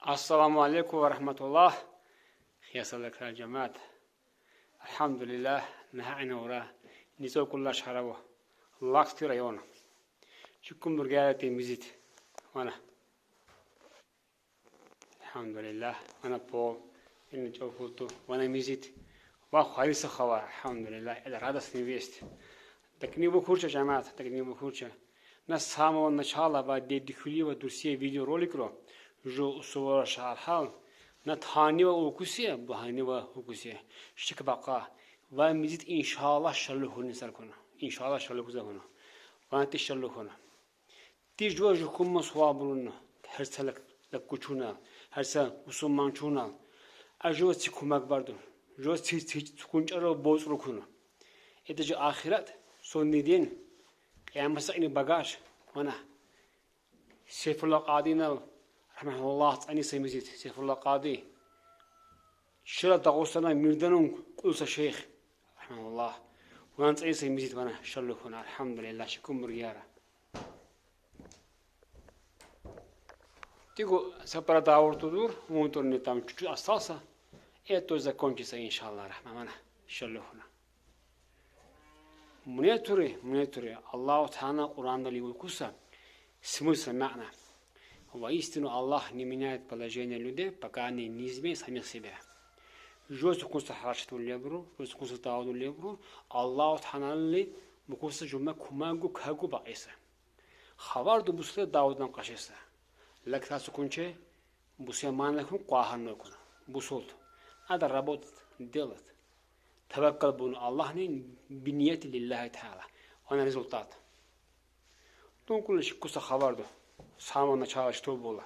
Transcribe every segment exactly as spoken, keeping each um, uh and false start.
Ассаламу алейкум ва рахматуллах. Хия салакра жамаат. Альхамдулиллах, наха ина ура. Низо кулла шараво. Лакски район. Чукум бургяла те мизит. Вана. Альхамдулиллах. Вана пол. Ина чофулту. Вана мизит. Ва хайриса хабар. Альхамдулиллах. Это радостный весть. Так не бухуча, жамаат, так не бухуча. На самого начала ва дедихули ва дурсия видеороликро, жо усувара шархал, на тани ва укусе, бухани ва укусе. Шик бака. Ва мизит иншаллах шаллу хуни сар куна. Иншаллах шаллу куза куна. Ва ти шаллу куна. Ти жо жо кума суал булуна. Гьар са лак, лак кучуна. Гьар са усуманчуна. А жо ци кумак бардун. Жо ци, ци, цукунчаро боцру куна. Это же ахират, судный день, къиямат са ини багаж, вана. Сейфулла Къадинал, рахматуллах, цӀани са мизит, Сейфулла Къади. Чира Дагъустана мирданун кьул са шейх, рахматуллах. Ван цӀани са мизит вана, шаллу куна, альхамдулиллах, шукур бургяра. Тиго са пара давуртудур, внутренний там чуть-чуть остался. Это закончится, иншаллах рахман, вана, шаллу куна. Мунетури, мунетури, Аллаху Таала Къуранда лугьузва, смысл, маъна. Воистину, Аллах не меняет положение людей, пока они не изменят самих себя. Жо сукун са харчатвал лебуру, жо сукун са давдул лебуру, Аллаху Таалали мукун са жума кумагу кагу бакъиса. Хабарду бусуле давдан къашиса. Лакта сукун че, бусуле мана кун къвагьарна куна. Бусулду. Надо работать, делать. Таваккал бун Аллахни, биннияти лиллахи таала. Вана результат. Тункулиш куса хабарду. С самого начала что было.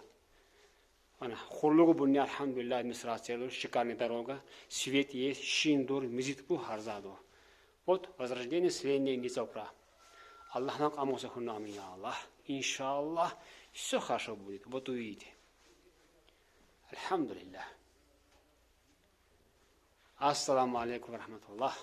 Вана, хурлугу бунни, альхамдулиллах, администрацияду, шикарный дорога, свет есть, шин дур, мизит бу, гьарзаду. Вот возрождение селения Низокра. Аллахна къамуса хуна, амин, я Аллах. Иншаллах, всё хорошо будет. Вот увидите. Альхамдулиллах. Ассаламу алейкум ва рахматуллах.